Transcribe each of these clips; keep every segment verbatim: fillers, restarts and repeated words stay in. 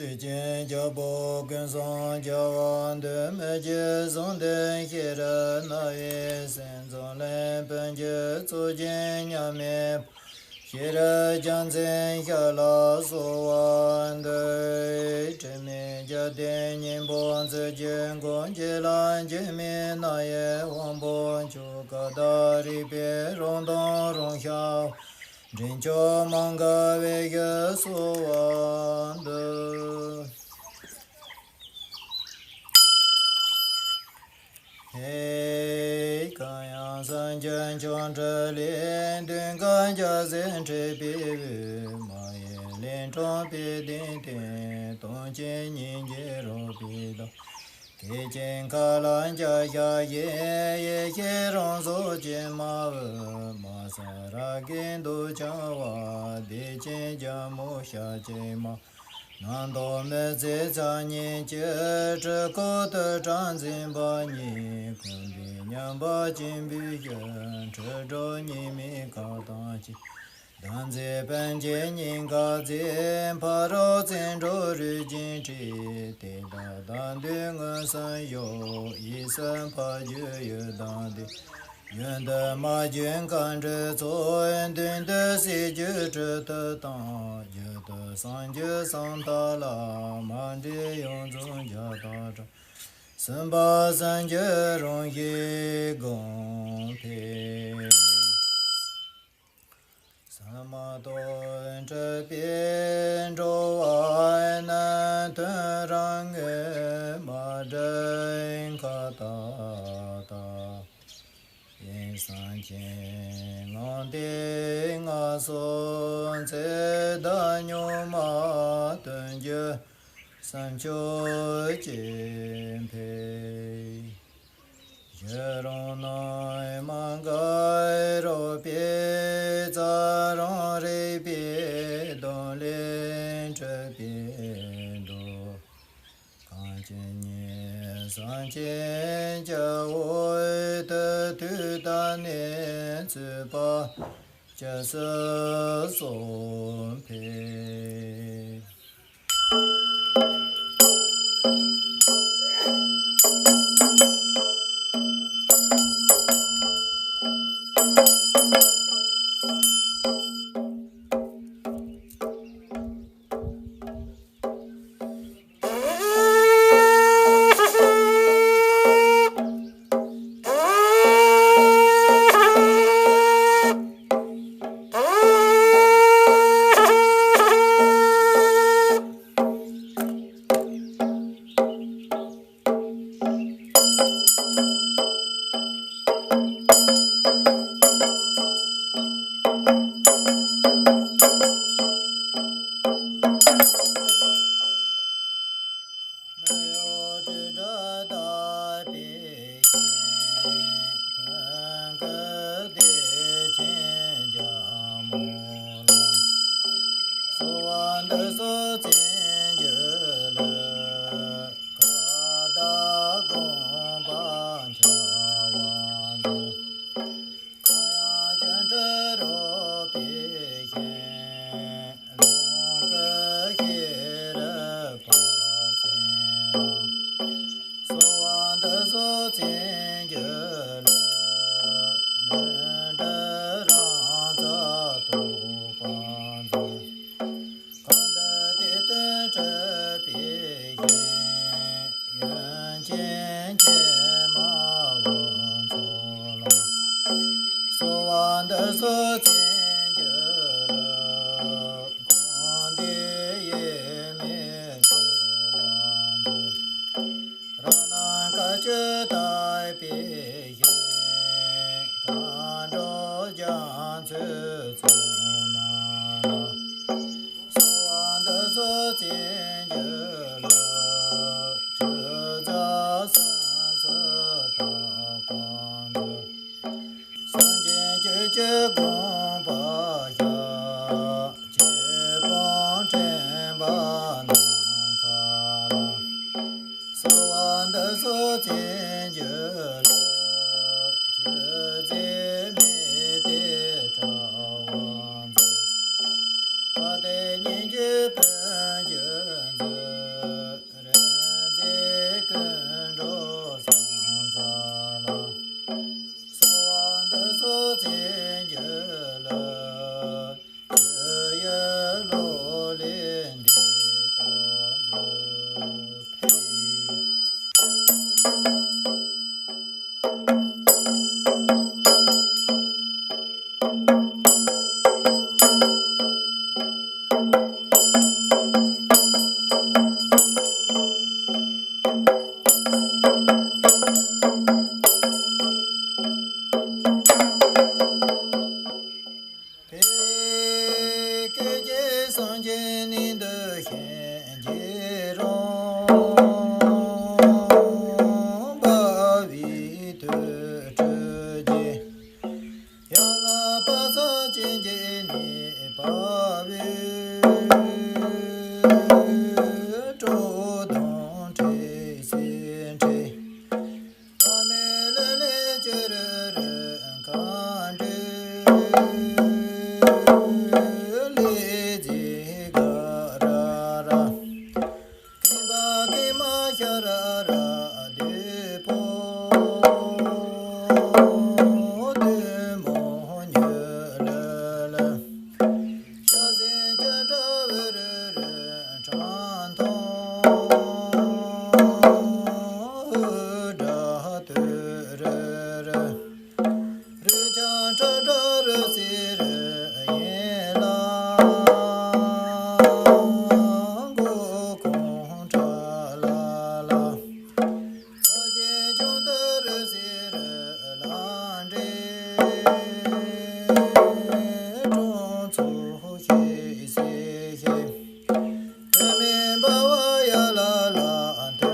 ལུས་ཅན་རྒྱལ་པོ་ཀུན་བཟང་རྒྱལ་བ་འདུས་མི་རྗེ་གསུམ་ལྡན་ཤེས་རབ་སྣང་བའི་སེམས་ཙམ་ལས་བོན་གྱི་གཙུག་རྒྱན་མཉམ་མེད་ཤེས་རབ་རྒྱལ་མཚན་ཞལ་ལ་གསོལ་བ་འདེབས། དྲི་མེད་རྒྱལ་བསྟན་སྙིང་པོ་མཛོད་ཀྱི་མགོན། གྱི་ལ་འཇིགས་མེད་རྣ་ཡི་དབང་པོ་མཆོག་ཀ་དག་རིག་པའི་རང་མདངས་རང་ཤར། འདྲེན་མཆོག་མ་འགགས་པའི་ཞལ་གསོལ་བ་འདེབས། ཧེ། གང་ཡང་སངས་རྒྱས་མཆོག་སྤྲུལ་ལས། མདུན་བསྐྱེད་རྒྱལ་སྲས་འཁྲིད་པའི་དབུས། མ་གཡེལ་ལས་འཁྲུངས་པའི་གདན་སྟེང་། དོན་ཆེན་སྙིང་རྗེ་རོལ་པའི་བདག། སྐད་ཅིག་མཁའ་ལ་འཇའ་ཤར་བཞིན། ཡེ་ཤེས་རང་གཟུགས་ཀྱི་མ་འོད། མ་སེར་ར་གས་མདོག་འཆང་བ། བདེ་ཆེན་རྒྱལ་མོ་ཞལ་གཅིག་མ། རྣམ་རྟོག་མི་བརྩེ་མཚན་ཉིད་ཀྱི། གྲི་གུག་ཏུ་དྲག་འཛིན་པ་ཉིད། འཁོར་འདས་མཉམ་པ་ཆེན་པོའི་ཞལ། འཁྲུལ་སྒྲོག་གཉིས་མེད་ཁ་དང་གཅིག། བདག་འཛིན་སྤུན་མཆེད་སྙིང་ག་རྩེ། ཕ་རོལ་བཙན་འགྲོ་རིགས་ཅན་ཁྲིད། དེ་དག་བདག་འདོད་མངོན་སུམ་བཞོག། གཡས་སུ་ཕ་རྒྱུད་ཡི་དམ་ལྡན། གཡོན་དུ་མ་རྒྱུད་མཁའ་འགྲོའི་ཚོགས། མདུན་དུ་སྲས་རྒྱུད་སྤྲུལ་ཏོ་དང་། མཇུག་ཏུ་སངས་རྒྱས་སུམ་རྟགས་ལ། མ་འདྲེས་ཡོངས་རྫོགས་བརྒྱ་དང་གྲངས། གསུམ་པ་སངས་རྒྱས་རང་བཞིན་དགོངས་འཕེལ། ཟ་མ་ཏོག་འཁྲིད་པའི་འགྲོ་བ་ནི། དོན་རང་ངོས་མ་འདྲེས་མཁའ་ལྟར་དག། དབེན་གསུམ་མཁྱེན་ངང་དེ་སྔ་སོང་ཚེ། བདག་སྙོགས་མ་སྟོན་རྒྱུ་བསམ་མཆོག་སྐྱེས་འཕེལ། གཞི་རང་སྣང་མ་འགགས་རོལ་པའི་རྩལ། རང་རིག་པའི་གདོང་ལས་འཁྲུལ་པའི་མདོ། གང་ཇི་སྙེད་གསུམ་མཁྱེན་སྐྱབས་འོད་དུ། དུས་ལྟར་གནས་ཚུལ་པ་སྐྱབས་སུ་སོང་འཕེལ། མི་གཡོ་སྤྲོས་བྲལ་དག་པའི་ཞིང་། ཀུན་གྱི་བདེ་ཆེན་རྒྱལ་མོ་ལ། གསོལ་བ་འདེབས་སོ་བརྩོན་འགྲུས་ལས། བཀའ་དག་དགོངས་པ་འཆར་བ་མཛོད། གང་ཡང་སྐྱོན་བྲལ་རོལ་པའི་ཞིང་། ལོངས་སྐུ་ཤེས་རབ་དཔལ་བརྩེགས་ལ། གསོལ་བ་འདེབས་སོ་བརྩོན་འགྲུས་ལས། ལུས་འབྲེལ་རང་རྩལ་རྟོགས་པ་མཛོད། གང་འདུལ་དེ་དོན་འགྲུབ་པའི་ཞིང་། ཡོན་ཏན་ཅན་མ་འོད་མཚོ་ལ། གསོལ་བ་འདེབས་སོ་བརྩོན་འགྲུས་ལས། དགོངས་འདུས་ཡེངས་མེད་སྤྲོ་བ་མཛོད། རང་སྣང་དཀའ་སྤྱད་དག་པའི་ཞིང་། མཁའ་འགྲོ་རྒྱ་མཚོའི་ཚོགས་རྣམས་ལ། གསོལ་བ་འདེབས་སོ་བརྩོན་འགྲུས་ལས། ཆོས་མཛད་སེམས་སུ་དག་པ་མཛོད། སངས་རྒྱས་རྒྱུད་ཀྱི་དགོངས་པ་ཤར། རྗེ་འབངས་འདྲེན་པ་ནམ་མཁའ་ལ། གསོལ་བ་འདེབས་སོ་བརྩོན་འགྲུས་ལས། ཆོས་མཛད་མི་སྡེ་དྲ་བ་མཛོད། དཔལ་ལྡན་སྙན་བརྒྱུད་བོན་གྱི་མཛོད། སངས་རྒྱས་ནི་འདི་ཞིང་རྒྱས་རུང་། འབར་བའི་དུར་ཁྲོད་ཀྱི། ཡ་ང་པ་སངས་རྒྱས་ཀྱི་ནི་འབར་བའི་སྒྲོ་གདོང་འཁྲིགས་སེ་འཁྲིགས། ཨ་མེ་ལེ་ལེ་ཅི་རི་རི་གང་འདྲི་ལི་ཛི་ག་ར་ར། ཀི་བ་ཀི་མ་ཤ་ར་ར་དི་པོ་དི་མོ་ཉི་ལི་ལི། ཤ་ཟན་ཅ་ཏྲ་བི་རི་རི་ཁྲང་ཐང་ཧུ་དྲ་ཏུ་རི་རི། རི་ཅང་ཁྲ་ཁྲ་རི་སི་རི་ཡན་ལ། མགོ་ཁུངས་ཁྲ་ལ་ལ། ས་ཆེན་ཆུང་དུ་རི་སི་རི་ལ་འདྲེ། གྲོང་ཚོ་ཤེ་སེ་ཤེ། དུ་མེ་འབར་བ་ཡ་ལ་ལ་དུ་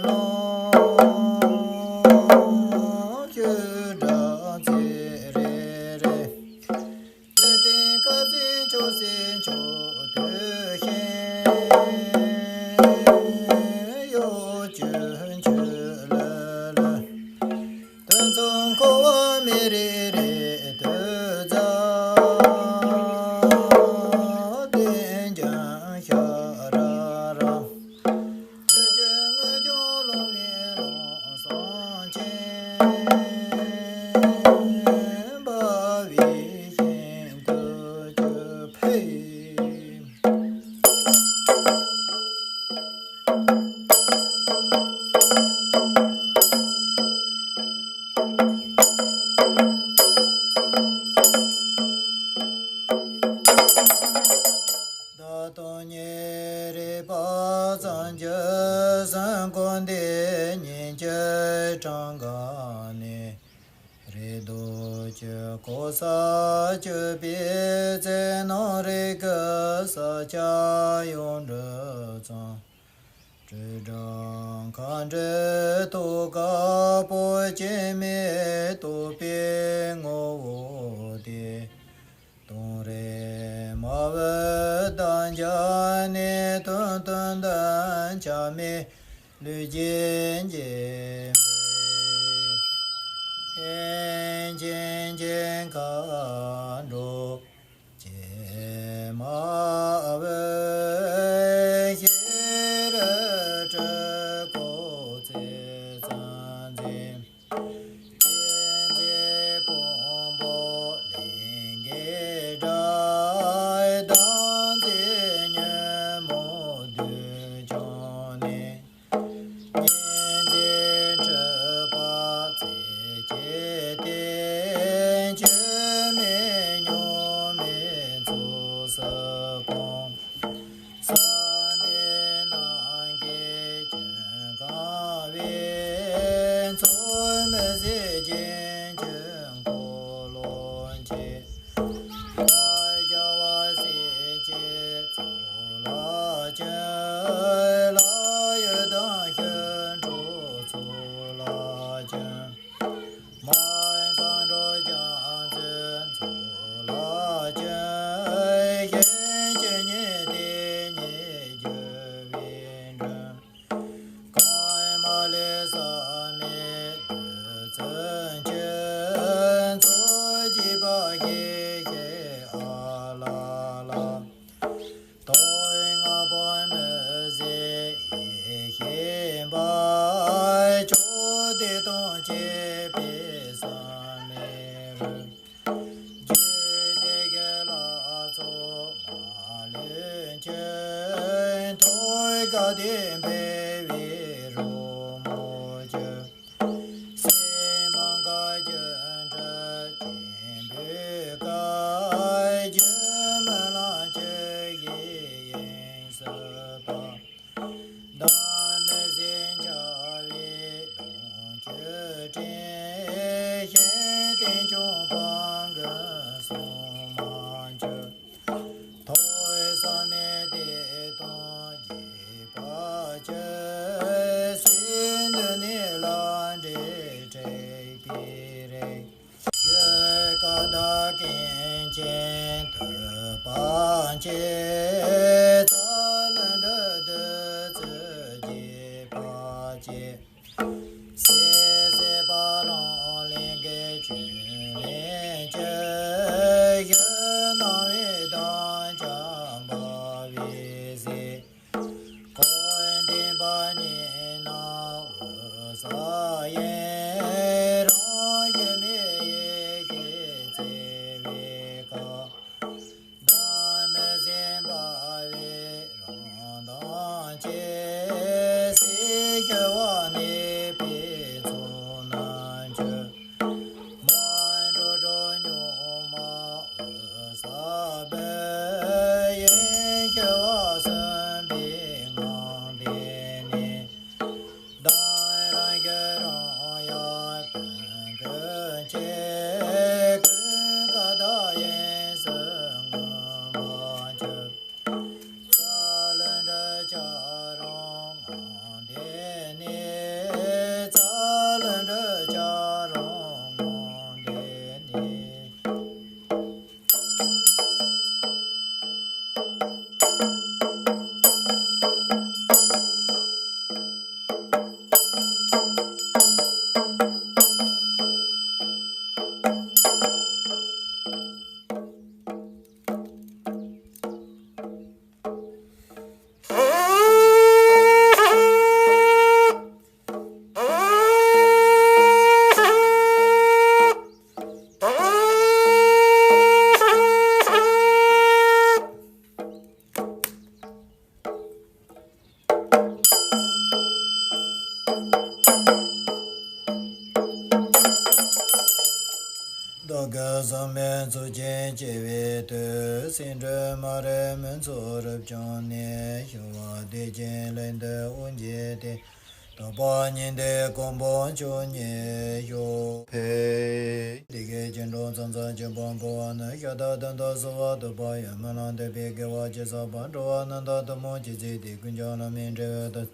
ལོང་། ཆུ་སྒྲ་ཚེ་རེ་རེ། དུ་སྤྲིན་དཀར་སེ་འཁྱོག་སེ་འཁྱོག་དུ་ཤིང་། གཡོ་སྒྱུ་འཁྱུག་ལི་ལི། དུས་མཚུངས་འཁོར་བ་མེ་རེ་རེ་དུ་འཛག་དེ་འཇམ་ཤ་ར་ར། དུས་ཀྱི་ངུ་ཆུང་རླུང་ངན་རླུང་སེམས་ཅན། འབར་བའི་ཤིང་དུ་གྱུར་འཕེལ། བདག་དང་ཉེ་རིག་པ་སངས་རྒྱས་སེམས་ཀུན་བདེ། སྙིང་རྗེ་གྲངས་འགའ་ནི། རིགས་ལྡོག་གི་གོ་ས་གཅོད་པའི་ཚེ། ནམ་རིག་གི་ས་སྐྱ་ཡོངས་འདྲུབ་ཙམ། སྤྲོས་བྲལ་མཁའ་འགྲོའི་ཐུགས་ཀ་པོ། སྐྱེ་མེད་རྟོགས་པའི་ངོ་བོ་དེ། དུང་རེ་མ་བུ་དང་འཇའ་ནི། དོན་དོན་དང་ཆ་མེད་ལུས་སྐྱེས་འགྱེད་པའི། ཨེ་ཅན་ཅན་མཁའ་འགྲོ་ཀྱེ་མ་བུ། ཤེས་རབ་སྤྲུལ་སྐུ་ཚེ་ཙམ་འཛིན། སྐྱེ་མཆེད་ཕུང་པོ་ལས་འགལ་དགྲ། དམ་ཚིག་ཉོན་མོངས་བདུད་བཅོམ་ནས། སྙིང་རྗེ་སྤྲུལ་པ་རྩེ་གཅིག་བསྟེན། ཆོས་མེད་ཉོན་མོངས་ཚོགས་སུ་སྤངས། བསམ་ཡས་རྣམས་ཀྱི་སྐྱོན་གང་བས། ཚོགས་མི་བཟད་སྦྱིན་གྱི་འཁོར་ལོ་བཅས། ལ་རྒྱ་བ་སྲས་བཅས་ཚོགས་ལ་བྱོན། ལྷ་ཡུལ་དང་ཤིང་འབྲོག་ཚོགས་ལ་བྱོན། མ་ཧེ་མཁའ་འགྲོ་རྒྱ་མཚོའི་ཚོགས་ལ་བྱོན། ཞིང་གཅིག་ཉིད་དེ་ཉིད་རྒྱུ་བའི་མགྲོན། གང་མ་ལུས་བསམ་མེད་བདུད་རྩི་འཁྱུད། ཚོགས་བགྱིས་པ་ཤེས་ཤེས་ཨ་ལ་ལ། ཐོད་རྔ་པོ་མི་བཟད་ཡེ་ཤེས་འབར། ཕྱོགས་བདེ་སྟོང་སྐྱེས་པའི་བསམ་མེད་རོལ། རྒྱུད་སྡེ་དགེ་ལ་སོགས་མ་ལུས་འཁྱུད། ཐོད་དཀར་ལྡན་འཕེལ་བའི་རོལ་མོ་ཁྱུད། སྲིད་མ་འགགས་སྒྱུ་འཕྲུལ་ཆེན་པོའི་བཀའ། རྒྱུད་མི་ལང་ཆོས་བཞིའི་དབྱིངས་སུ་དག། བདག་མེད་ཟིལ་འཇགས་པའི་ལོངས་སྤྱོད་སྤྲིན། ཤིང་རྟ་མཆོང་སྤང་མགོན་སྲུང་མ་མཆོད། ཐོས་བསམ་ ཅེས། རྩ་ལས་འབྲས་བདུད་རྩི་རྒྱས་པ་སྐྱེ། སྲིད་པ་རང་ལས་འགལ་ཆོས་ལས་སྐྱེ། གཞན་སྣང་བའི་དམ་བཅའ་འབར་བའི་ཟས། འཁོར་འདས་པ་ཉིད་ནང་འོད་གསལ་ཡིན། རང་བཞིན་མེད་ཡེ་ཤེས་བརྩེ་བའི་ཁ། བདག་མེད་སེམས་དཔའ་བའི་རང་མདངས་ཀྱིས། སྲིད་ཞི་བ་གནས་པའི་ཚོགས་རྣམས་ཀྱི། མ་འགྲོ་འགྲོ་གཉུག་མ་འོད་གསལ་སྦས། ཡེ་ཤེས་པ་གསུམ་པའི་ངང་དེ་ནས། གདན་རང་བཞིན་རང་ཡལ་དོན་ཀུན་གྱི། ཀུན་དགའ་བདག་ཡིན་གསུང་ངོ་མ་ཆོད། རྩ་ལས་འབྲས་བྱ་རུང་ངང་དེ་ནས། རྩ་ལས་འབྲས་བྱ་རུང་ངང་དེ་ནས། བདག་གི་བསམ་པའི་ཚོགས་ཀྱིས་སྐྱེ་བའི་དུས། སྲིད་འགྲོ་མ་རིག་མུན་ཚོགས་རབ་བྱུང་ནས། ཞི་བ་བདེ་ཆེན་ལས་འདས་དབུགས་འབྱིན་ཏེ། དག་པ་ཉིད་དེ་ཀུན་བུམ་ཆོས་ཉིད་ཤོག། ཕན། འདི་སྐད་ཅེས་འགྲོ་བ་ཚོགས་བསགས་ཀྱི་བ་འབུལ་བ་ནི། ཤ་སྟག་དོན་དུ་གསོལ་བ་འདེབས་པ་ཡིན། སྨོན་ལམ་འདེབས་པའི་དགེ་བ་ཅི་བསགས་པ། འགྲོ་བ་རྣམས་དང་ཐུན་མོང་གཅིག་མཛད་དེ། ཀུན་ཀྱང་བླ་མའི་འབྲེལ་བའི་དོན།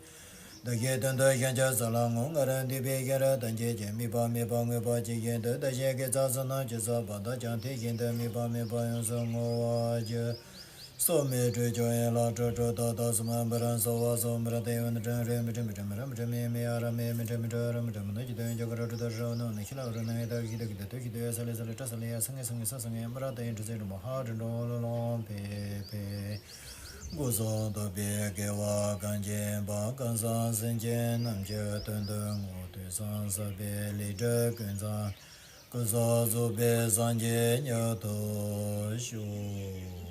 བདག་གི་དོན་དུ་ཞིང་སྐྱོང་ས་ལ་ངོ་། ང་རང་འདུས་པའི་ཤ་ར་དང་བཅས་ཀྱང་། དམིགས་པ་མེད་པར་མངོན་པར་བྱས་བཞིན་དུ། བདག་གཞན་དགེ་རྩ་བསོད་ནམས་ཅི་བསགས་པ་དག་ཀྱང་། དེ་བཞིན་དུ་དམིགས་པ་མེད་པར་ཡོངས་སུ་བསྔོ་བར་བགྱི། སོགས་མི་འཁྲུགས་ཕྱོགས་ཡན་ལག་དྲུག་དྲུག་དང་དག་གསུམ་པར་སོལ་བ་སོགས་མི་ར་ཏ་ཡོན་ཏྲན་རེ་མི་ཏྲ་མི་ཏྲ་མི་ར་མི་ཏྲ་མི་མི་ཡ་ར་མེ་མི་ཏྲ་མི་ཏྲ་ར་མི་ཏྲ་མི་ནུ་ཅི་ཏ་ཡོན་ཅ་ག་ར་ཏྲུ་ཏ་ར་ནུ་ནི་ཤི་ལ་རུ་ནང་ཡ་ཏ་ཤི་ཏ་ཤི་ཏ་ཏུ་ཤི་ཏུ་ཡ་ས་ལེ་ས་ལེ་ཏྲ་ས་ལེ་ཡ་ས་ངེ་ས་ངེ་ས་ས་ངེ་མི་ར་ཏ་ཡོན་ཏྲ་ཟེ་རུ་མ་ཧ་ཏྲ་འགྲོ་ལོ་ལོང་ཕེ་ཕེ། སྐུ་གསུང་ཐུགས་པའི་དགེ་བ་གང་བྱིན་པ། གང་བསགས་སེམས་ཅན་རྣམས་ཀྱི་དོན་དུ་བསྔོ། དུས་གསུམ་བསགས་པའི་ལས་སྒྲིབ་ཀུན་བྱང་། སྐུ་གསུང་ཐུགས་པའི་སངས་རྒྱས་མྱུར་དུ་ཤོག།